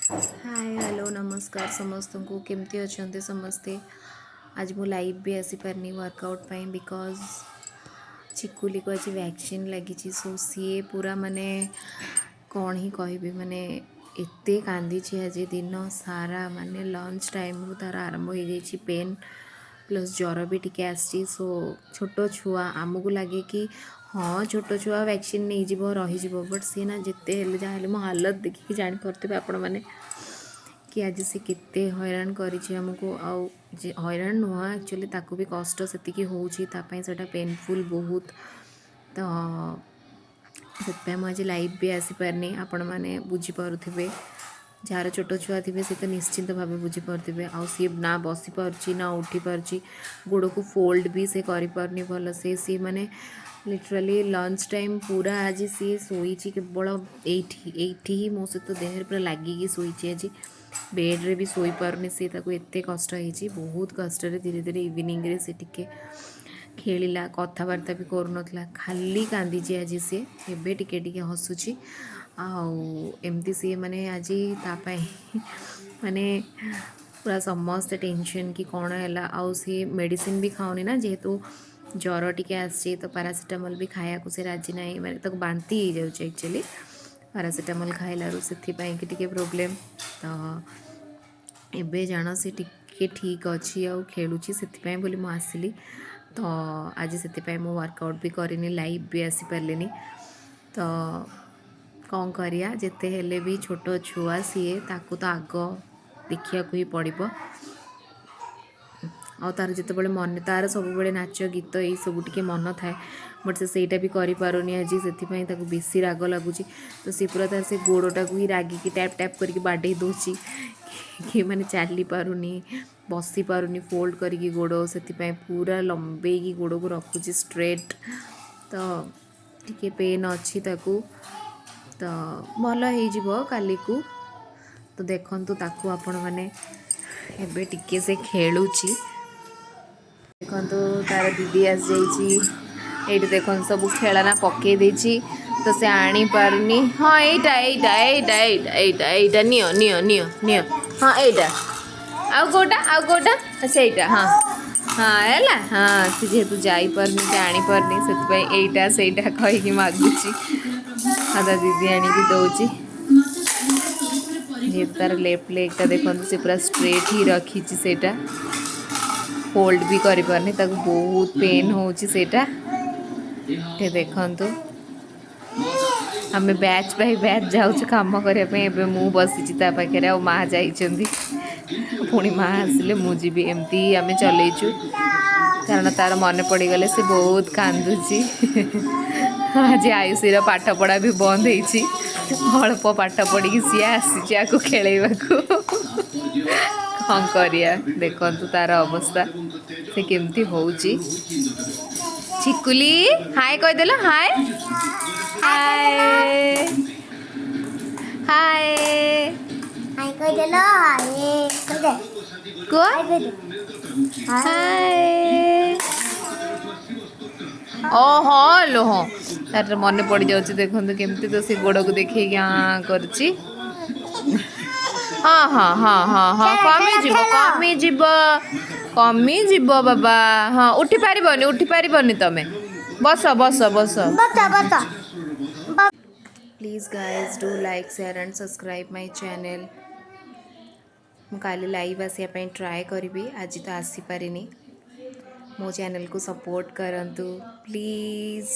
ହାଏ, hello, ନମସ୍କାର ସମସ୍ତଙ୍କୁ। କେମିତି ଅଛନ୍ତି ସମସ୍ତେ? ଆଜି ମୁଁ ଲାଇଭ୍ ବି ଆସିପାରିନି ୱାର୍କଆଉଟ୍ ପାଇଁ, because ଚିକୁଲିକୁ ଆଜି ଭ୍ୟାକ୍ସିନ୍ ଲାଗିଛି। ସୋ ସିଏ ପୁରା ମାନେ କ'ଣ ହିଁ କହିବି, ମାନେ ଏତେ କାନ୍ଦିଛି ଆଜି ଦିନ ସାରା। ମାନେ ଲଞ୍ଚ ଟାଇମ୍ରୁ ତା'ର ଆରମ୍ଭ ହେଇଯାଇଛି ପେନ୍, ପ୍ଲସ୍ ଜ୍ୱର ବି ଟିକେ ଆସିଛି। ସୋ ଛୋଟ ଛୁଆ, ଆମକୁ ଲାଗେ କି ହଁ, ଛୋଟ ଛୁଆ, ଭ୍ୟାକ୍ସିନ୍ ନେଇଯିବ, ରହିଯିବ। ବଟ୍ ସିଏ ନା ଯେତେ ହେଲେ, ଯାହା ହେଲେ, ମୋ ହାଲତ ଦେଖିକି ଜାଣିପାରୁଥିବେ ଆପଣମାନେ କି ଆଜି ସେ କେତେ ହଇରାଣ କରିଛି ଆମକୁ। ଆଉ ଯେ ହଇରାଣ ନୁହଁ, ଆକ୍ଚୁଆଲି ତାକୁ ବି କଷ୍ଟ ସେତିକି ହେଉଛି, ତା ପାଇଁ ସେଇଟା ପେନଫୁଲ୍ ବହୁତ। ତ ସେଥିପାଇଁ ମୁଁ ଆଜି ଲାଇଭ୍ ବି ଆସିପାରିନି। ଆପଣମାନେ ବୁଝିପାରୁଥିବେ, ଯାହାର ଛୋଟ ଛୁଆ ଥିବେ ସେ ତ ନିଶ୍ଚିନ୍ତ ଭାବେ ବୁଝିପାରୁଥିବେ। ଆଉ ସିଏ ନା ବସିପାରୁଛି ନା ଉଠିପାରୁଛି, ଗୋଡ଼କୁ ଫୋଲ୍ଡ ବି ସେ କରିପାରୁନି ଭଲସେ। ସିଏ ମାନେ ଲିଟରାଲି ଲଞ୍ଚ ଟାଇମ୍ ପୁରା ଆଜି ସିଏ ଶୋଇଛି କେବଳ ଏଇଠି, ଏଇଠି ହିଁ ମୋ ସହିତ ଦେହରେ ପୁରା ଲାଗିକି ଶୋଇଛି। ଆଜି ବେଡ଼୍ରେ ବି ଶୋଇପାରୁନି ସିଏ, ତାକୁ ଏତେ କଷ୍ଟ ହେଇଛି। ବହୁତ କଷ୍ଟରେ ଧୀରେ ଧୀରେ ଇଭିନିଂରେ ସେ ଟିକେ ଖେଳିଲା। କଥାବାର୍ତ୍ତା ବି କରୁନଥିଲା, ଖାଲି କାନ୍ଦିଛି ଆଜି ସିଏ। ଏବେ ଟିକେ ଟିକେ ହସୁଛି। ଆଉ ଏମିତି ସିଏ ମାନେ ଆଜି ତା ପାଇଁ ମାନେ ପୁରା ସମସ୍ତେ ଟେନସନ୍ କି କ'ଣ ହେଲା। ଆଉ ସିଏ ମେଡ଼ିସିନ ବି ଖାଉନି ନା, ଯେହେତୁ ଜ୍ୱର ଟିକେ ଆସିଛି ତ ପାରାସିଟାମଲ୍ ବି ଖାଇବାକୁ ସେ ରାଜି ନାହିଁ। ମାନେ ତାକୁ ବାନ୍ତି ହେଇଯାଉଛି ଆକ୍ଚୁଆଲି ପାରାସିଟାମଲ୍ ଖାଇଲାରୁ, ସେଥିପାଇଁକି ଟିକେ ପ୍ରୋବ୍ଲେମ୍। ତ ଏବେ ଜାଣ ସେ ଟିକେ ଠିକ୍ ଅଛି ଆଉ ଖେଳୁଛି, ସେଥିପାଇଁ ବୋଲି ମୁଁ ଆସିଲି। ତ ଆଜି ସେଥିପାଇଁ ମୁଁ ୱାର୍କଆଉଟ୍ ବି କରିନି, ଲାଇଭ୍ ବି ଆସିପାରିଲିନି। ତ କ'ଣ କରିବା, ଯେତେ ହେଲେ ବି ଛୋଟ ଛୁଆ ସିଏ, ତାକୁ ତ ଆଗ ଦେଖିବାକୁ ହିଁ ପଡ଼ିବ। ଆଉ ତା'ର ଯେତେବେଳେ ମନେ, ତା'ର ସବୁବେଳେ ନାଚ ଗୀତ ଏଇସବୁ ଟିକେ ମନ ଥାଏ, ବଟ୍ ସେ ସେଇଟା ବି କରିପାରୁନି ଆଜି, ସେଥିପାଇଁ ତାକୁ ବେଶୀ ରାଗ ଲାଗୁଛି। ତ ସେ ପୁରା ତାର ସେ ଗୋଡ଼ଟାକୁ ହିଁ ରାଗିକି ଟ୍ୟାପ୍ ଟ୍ୟାପ୍ କରିକି ବାଡ଼େଇ ଦେଉଛି କି ମାନେ ଚାଲି ପାରୁନି, ବସି ପାରୁନି ଫୋଲ୍ଡ କରିକି ଗୋଡ଼, ସେଥିପାଇଁ ପୁରା ଲମ୍ବେଇକି ଗୋଡ଼କୁ ରଖୁଛି ଷ୍ଟ୍ରେଟ୍। ତ ଟିକେ ପେନ୍ ଅଛି ତାକୁ, ତ ଭଲ ହେଇଯିବ କାଲିକୁ। ତ ଦେଖନ୍ତୁ ତାକୁ ଆପଣମାନେ, ଏବେ ଟିକେ ସେ ଖେଳୁଛି। ଦେଖନ୍ତୁ, ତାର ଦିଦି ଆସିଯାଇଛି। ଏଇଠି ଦେଖନ୍ତୁ, ସବୁ ଖେଳନା ପକେଇ ଦେଇଛି ତ ସେ ଆଣିପାରୁନି। ହଁ, ଏଇଟା, ଏଇଟା, ଏଇଟା, ଏଇଟା, ଏଇଟା, ଏଇଟା ନିଅ, ନିଅ, ନିଅ, ନିଅ। ହଁ, ଏଇଟା। ଆଉ କେଉଁଟା? ଆଉ କେଉଁଟା? ସେଇଟା। ହଁ, ହେଲା। ହଁ, ସେ ଯେହେତୁ ଯାଇପାରୁନି କି ଆଣିପାରୁନି, ସେଥିପାଇଁ ଏଇଟା ସେଇଟା କହିକି ମାଗୁଛି ଆଉ ତା ଦିଦି ଆଣିକି ଦେଉଛି। ଯେହେତୁ ତାର ଲେଫ୍ଟ ଲେଗ୍ଟା ଦେଖନ୍ତୁ, ସେ ପୁରା ଷ୍ଟ୍ରେଟ୍ ହିଁ ରଖିଛି, ସେଇଟା ଫୋଲ୍ଡ ବି କରିପାରୁନି, ତାକୁ ବହୁତ ପେନ୍ ହେଉଛି ସେଇଟା। ଟିକେ ଦେଖନ୍ତୁ, ଆମେ ବ୍ୟାଚ୍ ବାଇ ବ୍ୟାଚ୍ ଯାଉଛୁ କାମ କରିବା ପାଇଁ। ଏବେ ମୁଁ ବସିଛି ତା ପାଖରେ ଆଉ ମା ଯାଇଛନ୍ତି। ପୁଣି ମା ଆସିଲେ ମୁଁ ଯିବି। ଏମିତି ଆମେ ଚଲେଇଛୁ, କାରଣ ତାର ମନେ ପଡ଼ିଗଲେ ସେ ବହୁତ କାନ୍ଦୁଛି। ଆଜି ଆୟୁଷୀର ପାଠ ପଢ଼ା ବି ବନ୍ଦ ହେଇଛି। ଅଳ୍ପ ପାଠ ପଢ଼ିକି ସିଏ ଆସିଛି ଆକୁ ଖେଳେଇବାକୁ। କ'ଣ କରିବା? ଦେଖନ୍ତୁ ତାର ଅବସ୍ଥା, ସେ କେମିତି ହେଉଛି। ଚିକୁଲି, ହାଏ କହିଦେଲ। ହାଏ, ହାଏ, ହାଏ। ହାଇ କହିଦେଲ, ହାଏ କହିଦେ। କୁହ। ହାଇ କହିଦେ। ହାଏ। ଓ ହଁ ଲୋ, ହଁ, ତାର ମନେ ପଡ଼ିଯାଉଛି। ଦେଖନ୍ତୁ କେମିତି ତ ସେ ଗୋଡ଼କୁ ଦେଖେଇକି ଆଁ କରୁଛି। ହଁ, କମିଯିବ, କମିଯିବ, କମିଯିବ ବାବା। ହଁ, ଉଠି ପାରିବନି, ଉଠି ପାରିବନି ତମେ। ବସ, ବସ, ବସ। ବସ, ବସ। Please guys, do like, share and subscribe my channel. ମୁଁ କାଲି ଲାଇଭ୍ ଆସିବା ପାଇଁ ଟ୍ରାଏ କରିବି, ଆଜି ତ ଆସିପାରିନି। ମୋ ଚ୍ୟାନେଲ୍କୁ ସପୋର୍ଟ କରନ୍ତୁ ପ୍ଲିଜ୍।